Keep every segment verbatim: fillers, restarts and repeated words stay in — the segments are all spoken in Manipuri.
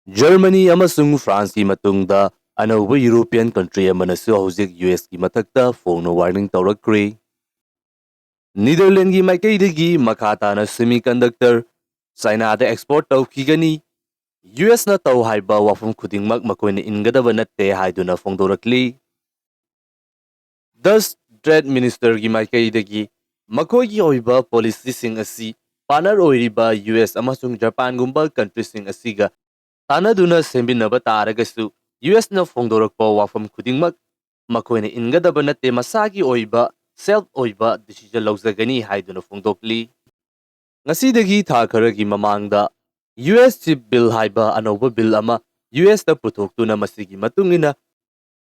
ꯖꯔꯃꯅꯤ ꯑꯃꯁꯨꯡ ꯐ꯭ꯔꯥꯟꯁꯀꯤ ꯃꯇꯨꯡꯗ ꯑꯅꯧꯕ ꯌꯨꯔꯣꯄꯤꯌꯟ ꯀꯟꯇ꯭ꯔꯤ ꯑꯃꯅꯁꯨ ꯍꯧꯖꯤꯛ ꯌꯨ ꯑꯦꯁꯀꯤ ꯃꯊꯛꯇ ꯐꯣꯡꯅ ꯋꯥꯔꯅꯤꯡ ꯇꯧꯔꯛꯈ꯭ꯔꯦ꯫ ꯅꯤꯗꯔꯂꯦꯟꯒꯤ ꯃꯥꯏꯀꯩꯗꯒꯤ ꯃꯈꯥ ꯇꯥꯅ ꯁꯦꯃꯤ ꯀꯟꯗꯛꯇꯔ ꯆꯥꯏꯅꯥꯗ ꯑꯦꯛꯁꯄꯣꯔꯠ ꯇꯧꯈꯤꯒꯅꯤ꯫ ꯌꯨ ꯑꯦꯁꯅ ꯇꯧ ꯍꯥꯏꯕ ꯋꯥꯐꯝ ꯈꯨꯗꯤꯡꯃꯛ ꯃꯈꯣꯏꯅ ꯏꯟꯒꯗꯕ ꯅꯠꯇꯦ ꯍꯥꯏꯗꯨꯅ ꯐꯣꯡꯗꯣꯔꯛꯂꯤ꯫ ꯗꯁ ꯇ꯭ꯔꯦꯗ ꯃꯤꯅꯤꯁꯇꯔꯒꯤ ꯃꯥꯏꯀꯩꯗꯒꯤ ꯃꯈꯣꯏꯒꯤ ꯑꯣꯏꯕ ꯄꯣꯂꯤꯁꯤꯁꯤꯡ ꯑꯁꯤ ꯄꯥꯔꯠꯅꯔ ꯑꯣꯏꯔꯤꯕ ꯌꯨ ꯑꯦꯁ ꯑꯃꯁꯨꯡ ꯖꯄꯥꯟꯒꯨꯝꯕ ꯀꯟꯇ꯭ꯔꯤꯁꯤꯡ ꯑꯁꯤꯒ ꯇꯥꯟꯅꯗꯨꯅ ꯁꯦꯝꯃꯤꯟꯅꯕ ꯇꯥꯔꯒꯁꯨ, ꯌꯨ ꯑꯦꯁꯅ ꯐꯣꯡꯗꯣꯔꯛꯄ ꯋꯥꯐꯝ ꯈꯨꯗꯤꯡꯃꯛ ꯃꯈꯣꯏꯅ ꯏꯟꯒꯗꯕ ꯅꯠꯇꯦ, ꯃꯁꯥꯒꯤ ꯑꯣꯏꯕ ꯁꯦꯜꯐ ꯑꯣꯏꯕ ꯗꯤꯁꯤꯖꯟ ꯂꯧꯖꯒꯅꯤ ꯍꯥꯏꯗꯨꯅ ꯐꯣꯡꯗꯣꯛꯂꯤ꯫ ꯉꯁꯤꯗꯒꯤ ꯊꯥ ꯈꯔꯒꯤ ꯃꯃꯥꯡꯗ ꯌꯨ ꯑꯦꯁ ꯆꯤꯞ ꯕꯤꯜ ꯍꯥꯏꯕ ꯑꯅꯧꯕ ꯕꯤꯜ ꯑꯃ ꯌꯨ ꯑꯦꯁꯇ ꯄꯨꯊꯣꯛꯇꯨꯅ ꯃꯁꯤꯒꯤ ꯃꯇꯨꯡ ꯏꯟꯅ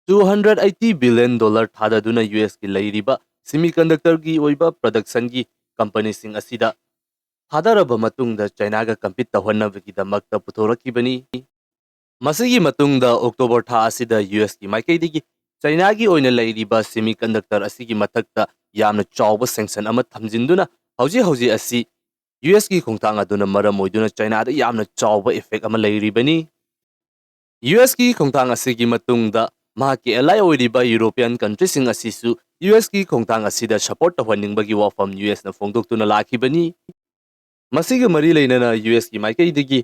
two hundred eighty billion dollar ꯊꯥꯗꯗꯨꯅ ꯌꯨ ꯑꯦꯁꯀꯤ ꯂꯩꯔꯤꯕ ꯁꯤꯃꯤ ꯀꯟꯗꯛꯇꯔꯒꯤ ꯑꯣꯏꯕ ꯄ꯭ꯔꯗꯛꯁꯟꯒꯤ ꯀꯝꯄꯅꯤꯁꯤꯡ ꯑꯁꯤꯗ ꯊꯥꯗꯔꯕ ꯃꯇꯨꯡꯗ ꯆꯥꯏꯅꯥꯒ ꯀꯝꯄꯤꯠ ꯇꯧꯍꯟꯅꯕꯒꯤꯗꯃꯛꯇ ꯄꯨꯊꯣꯔꯛꯈꯤꯕꯅꯤ꯫ ꯃꯁꯤꯒꯤ ꯃꯇꯨꯡꯗ ꯑꯣꯛꯇꯣꯕꯔ ꯊꯥ ꯑꯁꯤꯗ ꯌꯨ ꯑꯦꯁꯀꯤ ꯃꯥꯏꯀꯩꯗꯒꯤ ꯆꯥꯏꯅꯥꯒꯤ ꯑꯣꯏꯅ ꯂꯩꯔꯤꯕ ꯁꯤꯃꯤ ꯀꯟꯗꯛꯇꯔ ꯑꯁꯤꯒꯤ ꯃꯊꯛꯇ ꯌꯥꯝꯅ ꯆꯥꯎꯕ ꯁꯦꯡꯁꯟ ꯑꯃ ꯊꯝꯖꯤꯟꯗꯨꯅ ꯍꯧꯖꯤꯛ ꯍꯧꯖꯤꯛ ꯑꯁꯤ ꯌꯨ ꯑꯦꯁꯀꯤ ꯈꯣꯡꯊꯥꯡ ꯑꯗꯨꯅ ꯃꯔꯝ ꯑꯣꯏꯗꯨꯅ ꯆꯥꯏꯅꯥꯗ ꯌꯥꯝꯅ ꯆꯥꯎꯕ ꯏꯐꯦꯛ ꯑꯃ ꯂꯩꯔꯤꯕꯅꯤ꯫ ꯌꯨ ꯑꯦꯁꯀꯤ ꯈꯣꯡꯊꯥꯡ ꯑꯁꯤꯒꯤ ꯃꯇꯨꯡꯗ ꯃꯍꯥꯛꯀꯤ ꯑꯦꯂꯥꯏ ꯑꯣꯏꯔꯤꯕ ꯌꯨꯔꯣꯄꯤꯌꯟ ꯀꯟꯇ꯭ꯔꯤꯁꯤꯡ ꯑꯁꯤꯁꯨ ꯌꯨ ꯑꯦꯁꯀꯤ ꯈꯣꯡꯊꯥꯡ ꯑꯁꯤꯗ ꯁꯄꯣꯔꯠ ꯇꯧꯍꯟꯅꯤꯡꯕꯒꯤ ꯋꯥꯐꯝ ꯌꯨ ꯑꯦꯁꯅ ꯐꯣꯡꯗꯣꯛꯇꯨꯅ ꯂꯥꯛꯈꯤꯕꯅꯤ꯫ ꯃꯁꯤꯒ ꯃꯔꯤ ꯂꯩꯅꯅ ꯌꯨ ꯑꯦꯁꯀꯤ ꯃꯥꯏꯀꯩꯗꯒꯤ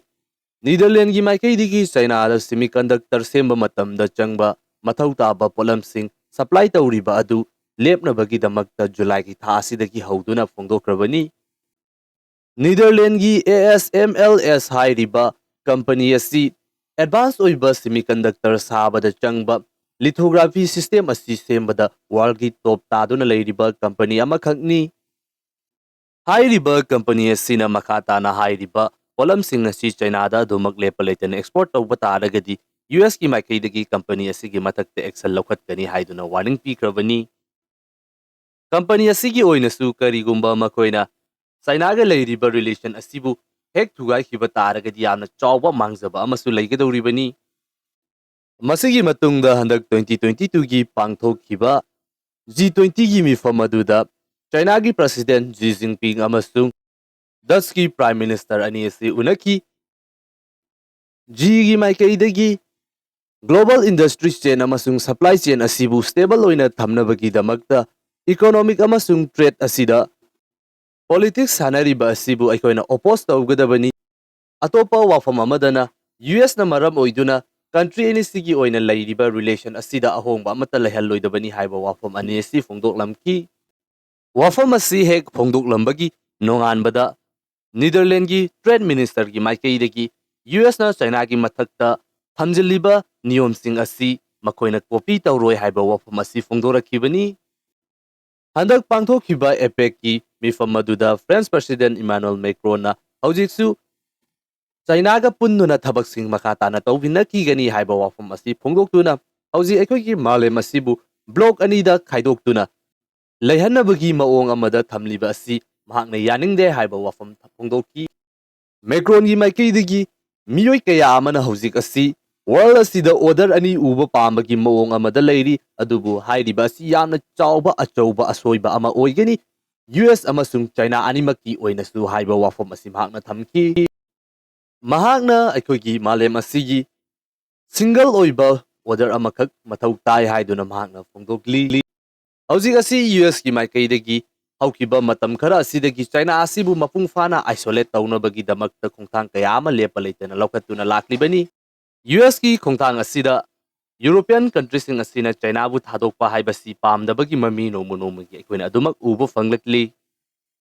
ꯅꯤꯗꯔꯂꯦꯟꯒꯤ ꯃꯥꯏꯀꯩꯗꯒꯤ ꯆꯥꯏꯅꯥꯗ ꯁꯤꯃꯤ ꯀꯟꯗꯛꯇꯔ ꯁꯦꯝꯕ ꯃꯇꯝꯗ ꯆꯪꯕ ꯃꯊꯧ ꯇꯥꯕ ꯄꯣꯠꯂꯝꯁꯤꯡ ꯁꯄ꯭ꯂꯥꯏ ꯇꯧꯔꯤꯕ ꯑꯗꯨ ꯂꯦꯞꯅꯕꯒꯤꯗꯃꯛꯇ ꯖꯨꯂꯥꯏꯒꯤ ꯊꯥ ꯑꯁꯤꯗꯒꯤ ꯍꯧꯗꯨꯅ ꯐꯣꯡꯗꯣꯛꯈ꯭ꯔꯕꯅꯤ꯫ ꯅꯤꯗꯔꯂꯦꯟꯒꯤ ꯑꯦ ꯑꯦꯁ ꯑꯦꯝ ꯑꯦꯜ ꯑꯦꯁ ꯍꯥꯏꯔꯤꯕ ꯀꯝꯄꯅꯤ ꯑꯁꯤ ꯑꯦꯗꯚꯥꯟꯁ ꯑꯣꯏꯕ ꯁꯤꯃꯤ ꯀꯟꯗꯛꯇꯔ ꯁꯥꯕꯗ ꯆꯪꯕ ꯂꯤꯊꯣꯒ꯭ꯔꯥꯐꯤ ꯁꯤꯁꯇꯦꯝ ꯑꯁꯤ ꯁꯦꯝꯕꯗ ꯋꯥꯔꯜꯒꯤ ꯇꯣꯞ ꯇꯥꯗꯨꯅ ꯂꯩꯔꯤꯕ ꯀꯝꯄꯅꯤ ꯑꯃꯈꯛꯅꯤ꯫ ꯍꯥꯏꯔꯤꯕ ꯀꯝꯄꯅꯤ ꯑꯁꯤꯅ ꯃꯈꯥ ꯇꯥꯅ ꯍꯥꯏꯔꯤꯕ ꯄꯣꯠꯂꯝꯁꯤꯡ ꯑꯁꯤ ꯆꯥꯏꯅꯥꯗ ꯑꯗꯨꯃꯛ ꯂꯦꯞꯄ ꯂꯩꯇꯅ ꯑꯦꯛꯁꯄꯣꯔꯠ ꯇꯧꯕ ꯇꯥꯔꯒꯗꯤ ꯌꯨ ꯑꯦꯁꯀꯤ ꯃꯥꯏꯀꯩꯗꯒꯤ ꯀꯝꯄꯅꯤ ꯑꯁꯤꯒꯤ ꯃꯊꯛꯇ ꯑꯦꯛꯁꯟ ꯂꯧꯈꯠꯀꯅꯤ ꯍꯥꯏꯗꯨꯅ ꯋꯥꯔꯅꯤꯡ ꯄꯤꯈ꯭ꯔꯕꯅꯤ꯫ ꯀꯝꯄꯅꯤ ꯑꯁꯤꯒꯤ ꯑꯣꯏꯅꯁꯨ ꯀꯔꯤꯒꯨꯝꯕ ꯃꯈꯣꯏꯅ ꯆꯥꯏꯅꯥꯒ ꯂꯩꯔꯤꯕ ꯔꯤꯂꯦꯁꯟ ꯑꯁꯤꯕꯨ ꯍꯦꯛ ꯊꯨꯒꯥꯏꯈꯤꯕ ꯇꯥꯔꯒꯗꯤ ꯌꯥꯝꯅ ꯆꯥꯎꯕ ꯃꯥꯡꯖꯕ ꯑꯃꯁꯨ ꯂꯩꯒꯗꯧꯔꯤꯕꯅꯤ꯫ ꯃꯁꯤꯒꯤ ꯃꯇꯨꯡꯗ ꯍꯟꯗꯛ twenty twenty twoꯒꯤ ꯄꯥꯡꯊꯣꯛꯈꯤꯕ ꯖꯤ ꯇ꯭ꯋꯦꯟꯇꯤꯒꯤ ꯃꯤꯐꯝ ꯑꯗꯨꯗ ꯆꯥꯏꯅꯥꯒꯤ ꯄ꯭ꯔꯁꯤꯗꯦꯟ ꯖꯤ ꯖꯤꯟꯄꯤꯡ ꯑꯃꯁꯨꯡ ꯗꯁꯀꯤ ꯄ꯭ꯔꯥꯏꯝ ꯃꯤꯅꯤꯁꯇꯔ ꯑꯅꯤ ꯑꯁꯤ ꯎꯅꯈꯤ꯫ ꯖꯤꯒꯤ ꯃꯥꯏꯀꯩꯗꯒꯤ global industry chain ꯑꯃꯁꯨꯡ supply chain ꯑꯁꯤꯕꯨ stable ꯑꯣꯏꯅ ꯊꯝꯅꯕꯒꯤꯗꯃꯛꯇ economic ꯑꯃꯁꯨꯡ trade ꯑꯁꯤꯗ politics ꯁꯥꯟꯅꯔꯤꯕ ꯑꯁꯤꯕꯨ ꯑꯩꯈꯣꯏꯅ oppose ꯇꯧꯒꯗꯕꯅꯤ꯫ ꯑꯇꯣꯞꯄ ꯋꯥꯐꯝ ꯑꯃꯗꯅ, ꯌꯨ ꯑꯦꯁꯅ ꯃꯔꯝ ꯑꯣꯏꯗꯨꯅ country ꯑꯅꯤꯁꯤꯒꯤ ꯑꯣꯏꯅ ꯂꯩꯔꯤꯕ relation ꯑꯁꯤꯗ ꯑꯍꯣꯡꯕ ꯑꯃꯠꯇ ꯂꯩꯍꯜꯂꯣꯏꯗꯕꯅꯤ ꯍꯥꯏꯕ ꯋꯥꯐꯝ ꯑꯅꯤ ꯑꯁꯤ ꯐꯣꯡꯗꯣꯛꯂꯝꯈꯤ꯫ ꯋꯥꯐꯝ ꯑꯁꯤ ꯍꯦꯛ ꯐꯣꯡꯗꯣꯛꯂꯝꯕꯒꯤ ꯅꯣꯡꯉꯥꯟꯕꯗ Netherlandsꯀꯤ trade ministerꯒꯤ ꯃꯥꯏꯀꯩꯗꯒꯤ ꯌꯨ ꯑꯦꯁꯅ ꯆꯥꯏꯅꯥꯒꯤ ꯃꯊꯛꯇ ꯊꯝꯖꯤꯜꯂꯤꯕ ꯅꯤꯌꯣꯝꯁꯤꯡ ꯑꯁꯤ ꯃꯈꯣꯏꯅ copy ꯇꯧꯔꯣꯏ ꯍꯥꯏꯕ ꯋꯥꯐꯝ ꯑꯁꯤ ꯐꯣꯡꯗꯣꯔꯛꯈꯤꯕꯅꯤ꯫ ꯍꯟꯗꯛ ꯄꯥꯡꯊꯣꯛꯈꯤꯕ APECꯀꯤ ꯃꯤꯐꯝ ꯑꯗꯨꯗ French President Emmanuel Macronꯅ ꯍꯧꯖꯤꯛꯁꯨ ꯆꯥꯏꯅꯥꯒ ꯄꯨꯟꯗꯨꯅ ꯊꯕꯛꯁꯤꯡ ꯃꯈꯥ ꯇꯥꯅ ꯇꯧꯃꯤꯟꯅꯈꯤꯒꯅꯤ ꯍꯥꯏꯕ ꯋꯥꯐꯝ ꯑꯁꯤ ꯐꯣꯡꯗꯣꯛꯇꯨꯅ, ꯍꯧꯖꯤꯛ ꯑꯩꯈꯣꯏꯒꯤ ꯃꯥꯂꯦꯝ ꯑꯁꯤꯕꯨ bloc ꯑꯅꯤꯗ ꯈꯥꯏꯗꯣꯛꯇꯨꯅ ꯂꯩꯍꯟꯅꯕꯒꯤ ꯃꯑꯣꯡ ꯑꯃꯗ ꯊꯝꯂꯤꯕ ꯑꯁꯤ ꯃꯍꯥꯛꯅ ꯌꯥꯅꯤꯡꯗꯦ ꯍꯥꯏꯕ ꯋꯥꯐꯝ ꯐꯣꯡꯗꯣꯛꯈꯤ꯫ Macronꯒꯤ ꯃꯥꯏꯀꯩꯗꯒꯤ ꯃꯤꯑꯣꯏ ꯀꯌꯥ ꯑꯃꯅ ꯍꯧꯖꯤꯛ ꯑꯁꯤ world ꯑꯁꯤꯗ order ꯑꯅꯤ ꯎꯕ ꯄꯥꯝꯕꯒꯤ ꯃꯑꯣꯡ ꯑꯃꯗ ꯂꯩꯔꯤ, ꯑꯗꯨꯕꯨ ꯍꯥꯏꯔꯤꯕ ꯑꯁꯤ ꯌꯥꯝꯅ ꯆꯥꯎꯕ ꯑꯆꯧꯕ ꯑꯁꯣꯏꯕ ꯑꯃ ꯑꯣꯏꯒꯅꯤ꯫ ꯌꯨ ꯑꯦꯁ ꯑꯃꯁꯨꯡ ꯆꯥꯏꯅꯥ ꯑꯅꯤꯃꯛꯀꯤ ꯑꯣꯏꯅꯁꯨ ꯍꯥꯏꯕ ꯋꯥꯐꯝ ꯑꯁꯤ ꯃꯍꯥꯛꯅ ꯊꯝꯈꯤ꯫ ꯃꯍꯥꯛꯅ ꯑꯩꯈꯣꯏꯒꯤ ꯃꯥꯂꯦꯝ ꯑꯁꯤꯒꯤ single ꯑꯣꯏꯕ order ꯑꯃꯈꯛ ꯃꯊꯧ ꯇꯥꯏ ꯍꯥꯏꯗꯨꯅ ꯃꯍꯥꯛꯅ ꯐꯣꯡꯗꯣꯛꯂꯤ꯫ ꯍꯧꯖꯤꯛ ꯑꯁꯤ ꯌꯨ ꯑꯦꯁꯀꯤ ꯃꯥꯏꯀꯩꯗꯒꯤ ꯍꯧꯈꯤꯕ ꯃꯇꯝ ꯈꯔ ꯑꯁꯤꯗꯒꯤ ꯆꯥꯏꯅꯥ ꯑꯁꯤꯕꯨ ꯃꯄꯨꯡ ꯐꯥꯅ isolate ꯇꯧꯅꯕꯒꯤꯗꯃꯛꯇ ꯈꯣꯡꯊꯥꯡ ꯀꯌꯥ ꯑꯃ ꯂꯦꯞꯄ ꯂꯩꯇꯅ ꯂꯧꯈꯠꯇꯨꯅ ꯂꯥꯛꯂꯤꯕꯅꯤ꯫ ꯌꯨ ꯑꯦꯁꯀꯤ ꯈꯣꯡꯊꯥꯡ ꯑꯁꯤꯗ European countryꯁꯤꯡ ꯑꯁꯤꯅ ꯆꯥꯏꯅꯥꯕꯨ ꯊꯥꯗꯣꯛꯄ ꯍꯥꯏꯕꯁꯤ ꯄꯥꯝꯗꯕꯒꯤ ꯃꯃꯤ ꯅꯣꯡꯃ ꯅꯣꯡꯃꯒꯤ ꯑꯩꯈꯣꯏꯅ ꯑꯗꯨꯃꯛ ꯎꯕ ꯐꯪꯂꯛꯂꯤ꯫